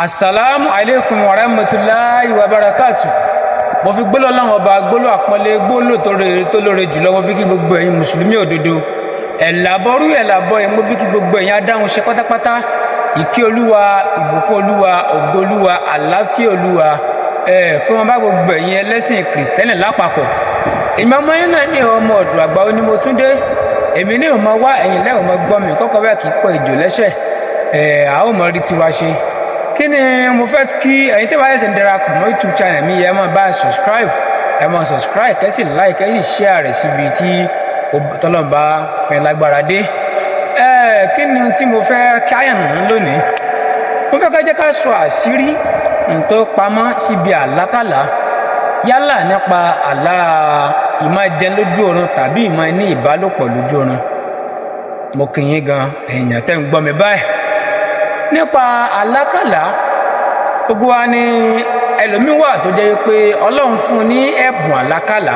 Asalaamu aleykum wa rahmatulahi wa barakatu. Mo fi gbólóhùn Ọlọ́run Ọba, gbólóhùn àpọ́nlé, gbólóhùn tó lóore jùlọ, mo fi kí gbogbo ẹ̀yin mùsùlùmí òdodo, ẹ̀làbọ̀rú ẹ̀làbọ̀ ẹ̀, mo fi kí gbogbo ẹ̀yin adáhùn ṣe pátápátá. Ìkí Olúwa, ìbùkún Olúwa, ògo Olúwa, àlàáfíà Olúwa ẹ̀ kí wọ́n bá gbogbo ẹ̀yin ẹlẹ́sìn Kìrìsìtẹ́nì lápapọ̀. Èmi ọmọ yín náà ní ọmọ ọ̀dọ̀ àgbà onímọ̀túndé. Èmi ní ìmọ̀ wá ẹ̀yìn lẹ́hìn mọ́ gbọ́ mi kọ́kọ́ bẹ́ẹ̀ kì í kọ ìjò lẹ́sẹ̀ ẹ̀, a ó mọ rí tiwa ṣe. Kí ni mo fẹ́ kí ẹ̀yin tí wàá ṣẹ̀ṣẹ̀ ń darapọ̀ mọ́ YouTube channel mi? Ẹ máa bá subscribe, ẹ máa subscribe, kẹ́ sì like, kẹ́ sì share rẹ̀ síbi tí tọ́lọ́mbà fún ẹ lágbára dé. Ẹ kí ni tí mo fẹ́ kí àyànnà lónìí? Mo fẹ́ ká jẹ́ ká sọ àṣírí tó pamọ́ síbi àlákàlà, yálà nípa àlá ìmáa jẹun lójú oorun tàbí ìmáa ní ìbálòpọ̀ lójú oorun. Mo kì í gan èèyàn tẹ́ ń gbọ́ mi báyìí. Nípa àlákàlà, gbogbo wa ni ẹlòmíín wà tó jẹ́ pé Ọlọ́run fún ní ẹ̀bùn àlákàlà.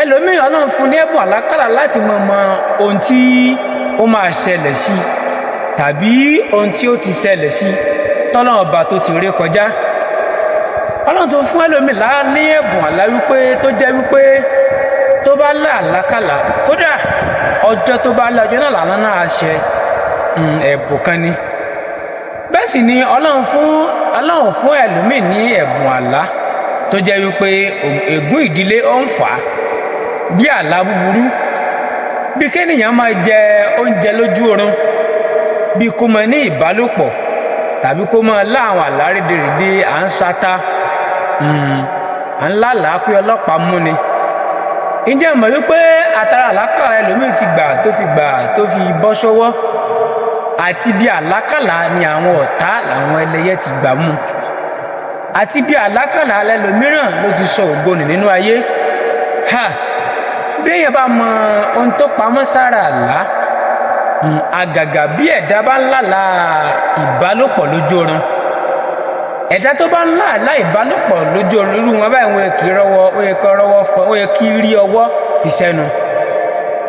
Ẹlòmíín, Ọlọ́run fún ní ẹ̀bùn àlákàlà láti mọ mọ ohun tí ó máa ṣẹlẹ̀ sí tàbí ohun tí ó ti ṣẹlẹ̀ sí tọ́lọ́run Ọba tó ti rí kọjá. Ọlọ́run tó fún ẹlòmíín ní ẹ̀bùn àlá wípé tó jẹ́ wípé tó bá lá àlákàlà, kódà ọjọ́ tó bá lá, ọjọ́ náà làlá náà ṣẹ. Ẹ̀bùn kan ni. Bẹ́ẹ̀ sì ni Ọlọ́run fún ẹlòmíín ní ẹ̀bùn àlá tó jẹ́ wípé ègún ìdílé ó ń fà á, bí àlá búburú, bí kéèyàn máa jẹ oúnjẹ lójú oorun, bí kó máa ní ìbálòpọ̀ tàbí kó máa lá àwọn àlá rédèrèdè, à ń sata, à ń lálàá pé ọlọ́pàá mú ni. Ǹjẹ́ mọ̀ wípé àtàrà àlákàlà ẹlòmíín ti gbà tó fi gbà tó fi bọ́ sọ́wọ́, àti bí àlákàlà ni àwọn ọ̀tá làwọn ẹlẹ́yẹ ti gbà mú, àti bí àlákàlà ẹlòmíràn ló ti sọ ògo nù nínú ayé ha? Bí èèyàn bá mọ ohun tó pamọ́ sára àlá, àgàgà bí ẹ̀dá bá ń lálàá ìbálòpọ̀ lójú oorun, ẹ̀dá tó bá ń lálàá ìbálòpọ̀ lójú oorun, irú wọn báyìí, wọn kì í rọwọ́, ó yẹ kí rọwọ́ fọ, ó yẹ kí rí ọwọ́ fi sẹ́nu,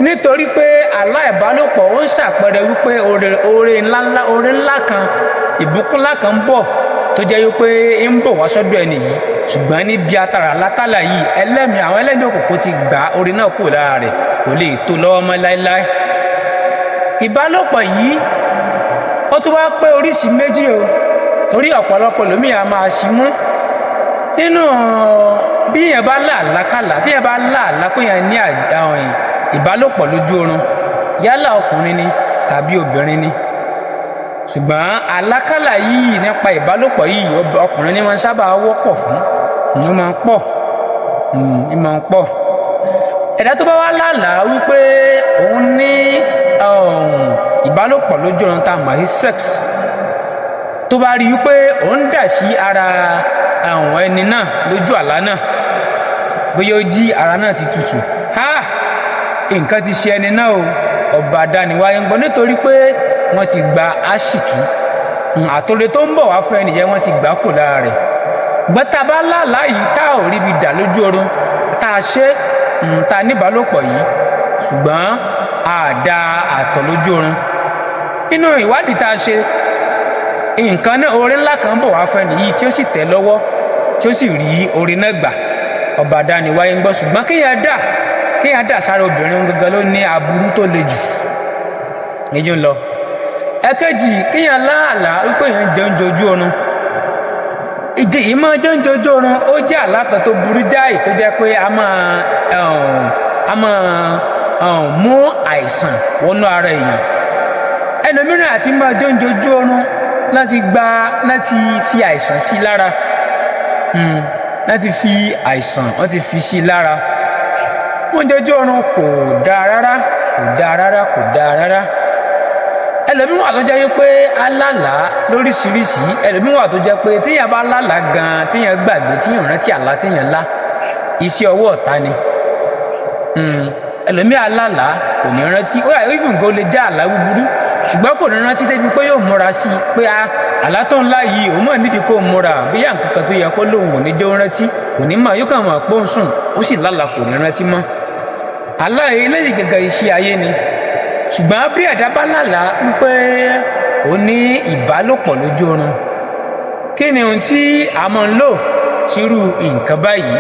nítorí pé àlá ìbálòpọ̀ ó ń ṣàpẹẹrẹ wípé oore ńláńlá, oore ńlá kan, ìbùkún ńlá kan ń bọ̀ tó jẹ́ wípé ń bọ̀ wá sọ́dọ̀ ẹni yìí. Ṣùgbọ́n níbi atara àlákàlà yìí, ẹlẹ́mìí, àwọn ẹlẹ́mìí òkùnkùn ti gbà oore náà kúrò lára rẹ̀, kò lè tó lọ́wọ́ mọ́ láéláé. Ìbálòpọ̀ yìí, ó tún wá pé oríṣi méjì o, torí ọ̀pọ̀lọpọ̀ lómi a máa ṣí mú nínú bí yẹn bá lá àlákàlà. Tí yẹn bá lá àlá pé yẹn ní ìbálòpọ̀ lójú oorun, yálà ọkùnrin ni tàbí obìnrin ni, ṣùgbọ́n àlákàlà yìí nípa ìbálòpọ̀ yìí, ọkùnrin ni wọ́n sábà wọ́pọ̀ fún, ní máa ń pọ̀, ní máa ń pọ̀. Ẹ̀dá tó bá wá lálàá wípé òun ní ìbálòpọ̀ lójú oorun tá a mọ̀ sí sex, tó bá rí wípé òun dà sí ara àwọn ẹni náà lójú àlá náà, bóyá ó jí, ara náà ti tutù, ha, nǹkan ti ṣe ẹni náà o. Ọba àdániwáyé ń gbọ́, nítorí pé wọ́n ti gba àṣìkí àtòlè tó ń bọ̀ wá fún ẹnìyẹn, wọ́n ti gbà kò lára rẹ̀. Gbọ́n tá a bá lálàá yìí, tá ò ríbi dà lójú oorun, tá a ṣe tá a níbálòpọ̀ yìí, ṣùgbọ́n a da àtọ̀ lójú oorun, nínú ìwádìí tá a ṣe, nǹkan náà, oore ńlá kan bọ̀ wá fún ẹnì yìí tí ó sì tẹ̀ lọ́wọ́, tí ó sì rí oore náà gbà. Ọba àdániwáyé ń gbọ́. Ṣùgbọ́n kéèyàn dà sára obìnrin gangan ló ní aburú tó le jù níjú ń lọ. Ẹ̀kejì, kéèyàn láàlá wípé èèyàn jẹun ojú oorun. Ìdí ìmọ̀ jẹun ojú oorun, ó jẹ́ àlá kan tó burú jáì, tó jẹ́ pé a máa mú àìsàn wọnú ara èèyàn. Ẹlòmíràn àti máa jẹun ojú oorun láti gba, láti fi àìsàn sí lára, láti fi àìsàn, wọ́n ti fi sí lára. Oúnjẹ ojú oorun kò dáa rárá, kò dáa rárá, kò dáa rárá. Ẹlòmíràn wà tó jẹ́ wípé alálàá lóríṣiríṣi. Ẹlòmíràn wà tó jẹ́ pé téèyàn bá lálàá gan, téèyàn gbàgbé, téèyàn rántí àlá téèyàn lá, iṣẹ́ ọwọ́ ọ̀tá ni. Ẹlòmíràn alálàá kò ní rántí. Ó yà ìfún kó lè jẹ́ àlá búburú, ṣùgbọ́n kò ní rántí débi pé yóò múra sí i pé a àlá tó ńlá yìí, òun mọ̀ nídìí kó múra bíyà nǹkan kan tó yẹ kó lóun ò ní jẹ́ ó rántí, kò ní mọ̀, yóò kàn mọ̀ pé ó ń sùn, ó sì lálàá, kò ní rántí mọ́. Àlá eléyìí gẹ́gẹ́ iṣẹ́ ayé ni. Ṣùgbọ́n bí ẹ̀dá bá lálàá wípé ó ní ìbálòpọ̀ lójú oorun. Kí ni ohun tí a máa ń lò sírú nǹkan báyìí?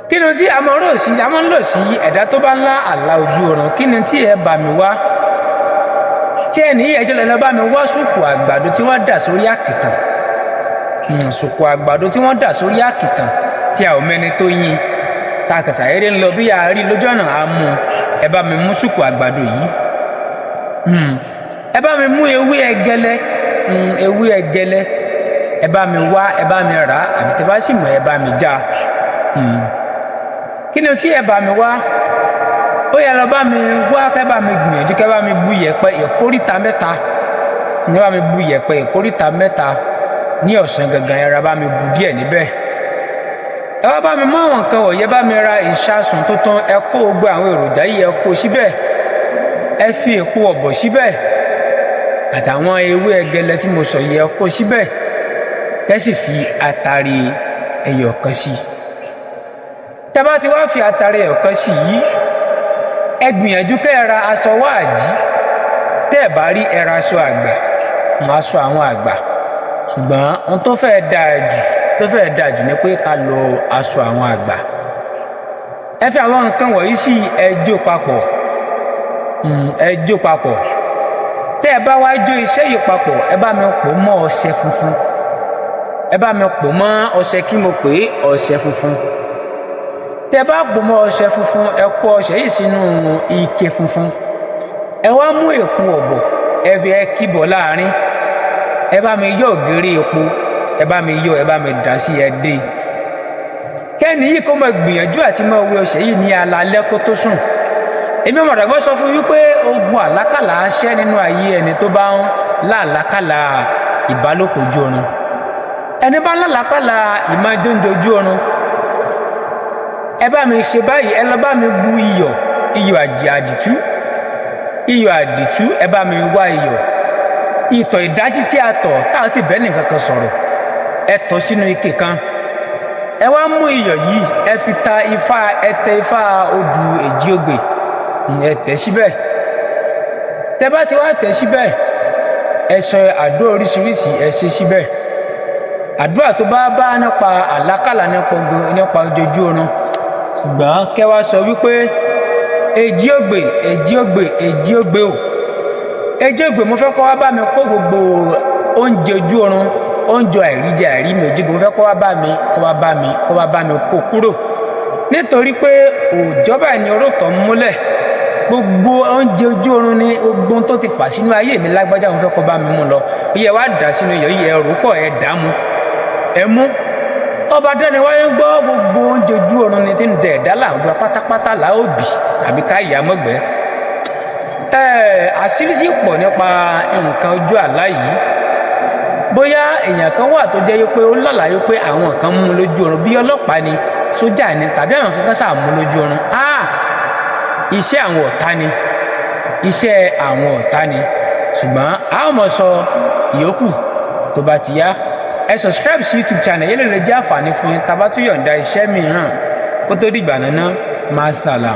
Kí ni ohun tí a máa ń rò sí, a máa ń lò sí ẹ̀dá tó bá ń lá àlá ojú oorun? Kí ni tí ẹ bá mi wá? Tí ẹ ní ẹjọ́ lọ bá mi wá sùkù àgbàdo tí wọ́n dà sórí àkìtàn, sùkù àgbàdo tí wọ́n dà sórí àkìtàn tí a ò mẹ́ni tó yín, ta kàṣà eré ń lọ bí a rí lójú ọ̀nà, a mú. Ẹ bá mi mú sùkù àgbàdo yìí. Ẹ bá mi mú ewé ẹgẹlẹ, ewé ẹgẹlẹ, ẹ bá mi wá, ẹ bá mi rà, àbí tẹ bá sì mọ̀, ẹ bá mi já. Kí ni tí ẹ bá mi wá? Ó yẹ lọ bá mi wá, kẹ́ bá mi gbìyànjú, kẹ́ bá mi bu yẹ̀pẹ̀ ìkóríta mẹ́ta, ẹ bá mi bu yẹ̀pẹ̀ ìkóríta mẹ́ta ní ọ̀sán gangan. Ẹ ra bá mi bu díẹ̀ níbẹ̀. Ẹ wá bá mi mú àwọn nǹkan wọ̀nyí. Ẹ bá mi ra ìṣasùn tuntun. Ẹ kó gbogbo àwọn èròjà yìí, ẹ kó síbẹ̀. Ẹ fi èpo ọ̀bọ̀ síbẹ̀ àtàwọn ewé ẹgẹlẹ tí mo sọ yìí, ẹ kó síbẹ̀, kẹ́ sì fi àtàrí ẹyọ kan sí. Tẹ́ bá ti wá fi àtàrí ẹyọ kan sí yìí, ẹ gbìyànjú kẹ́ ẹ ra aṣọ wáàjí. Tẹ́ ẹ bá rí, ẹ ra aṣọ àgbà, mọ aṣọ àwọn àgbà. Ṣùgbọ́n ohun tó fẹ́ẹ́ dáa jù ni pé ká lo aṣọ àwọn àgbà. Ẹ fi àwọn nǹkan wọ̀nyí sí, ẹ jó papọ̀, ẹ jó papọ̀. Tẹ́ ẹ bá wá jó iṣẹ́ yìí papọ̀, ẹ bá mi pò mọ́ ọṣẹ funfun. Ẹ bá mi pò mọ́ ọṣẹ, kí mo pè é, ọṣẹ funfun. Tẹ́ ẹ bá pò mọ́ ọṣẹ funfun, ẹ kó ọṣẹ yìí sínú ike funfun. Ẹ wá mú èpo ọ̀bọ̀, ẹ fi ẹ kíbọ̀ láàrin. Ẹ bá mi yọ ògiri epo, ẹ bá mi yọ, ẹ bá mi dà sí, ẹ dé. Kẹ́ni yìí kó máa gbìyànjú àti máa wẹ ọṣẹ yìí ní alalẹ́ kó tó sùn. Èmi ọmọ àdàgbọ́ sọ fún wípé ogun àlákàlà ṣẹ́ nínú ayé ẹni tó bá ń láàlákàlà ìbálòpọ̀ ojú oorun, ẹni bá ń láàlákàlà ìmájóúnjẹ ojú oorun. Ẹ bá mi ṣe báyìí: ẹ lọ bá mi bu iyọ̀, iyọ̀ àjì àdìtú, iyọ̀ àdìtú. Ẹ bá mi wá iyọ̀ ìtọ̀ ìdájí tí a tọ̀ táwọn ti bẹ́ẹ̀ nìkan kan sọ̀rọ̀, ẹ tọ̀ sínú ike kan. Ẹ wá mú iyọ̀ yìí, ẹ fi ta ifá, ẹ tẹ ifá odù èjì ogbè, ẹ tẹ̀ síbẹ̀. Tẹ bá ti wá tẹ̀ síbẹ̀, ẹ sọ àdúrà oríṣiríṣi, ẹ ṣe síbẹ̀, àdúrà tó bá bá nípa àlákàlà, nípa ojojú oorun. Ṣùgbọ́n kẹ́ wá sọ wípé, "Èjì ògbè, èjì ògbè, èjì ògbè o, èjì ògbè, mo fẹ́ kó wá bá mi kó gbogbo oúnjẹ ojú oorun, oúnjẹ àìríjẹ àìrímu. Èjì ògbè, mo fẹ́ kó wá bá mi, kó wá bá mi, kó wá bá mi kó kúrò, nítorí pé òòjọ́ báyìí ni orótọ̀ ń múlẹ̀. Gbogbo oúnjẹ ojú oorun ni gbogbo ohun tó ti fà sínú ayé mi lágbájá, mo fẹ́ kó bá mi mú lọ." Iye wa dà sínú iyọ̀ yìí, ẹ rò pọ̀, ẹ dà mú, ẹ mú. Ọba dání wáyé ń gbọ́, gbogbo oúnjẹ ojú oorun ni tí ń dẹ̀ ẹ̀dá làwọn pátápátá là ó bì tàbí ká ìyá mọ́gbẹ́. Ẹ àṣírí sì pọ̀ nípa nǹkan ojú àlá yìí. Bóyá èèyàn kan wà tó jẹ́ pé ó lálàyé pé àwọn kan mú lójú oorun, bí ọlọ́pàá ni, sójà ni, tàbí àwọn kankan sáà mú lójú oorun, ah, iṣẹ́ àwọn ọ̀tá ni, iṣẹ́ àwọn ọ̀tá ni. Ṣùgbọ́n a ó mọ̀ sọ ìyókù tó bá ti yá. Ẹ subscribe sí YouTube channel yẹn, lè jẹ́ àǹfààní fún yín tá a bá tún yọ̀ǹda iṣẹ́ mìíràn. Kó tó dìgbà náà, máa sàlà.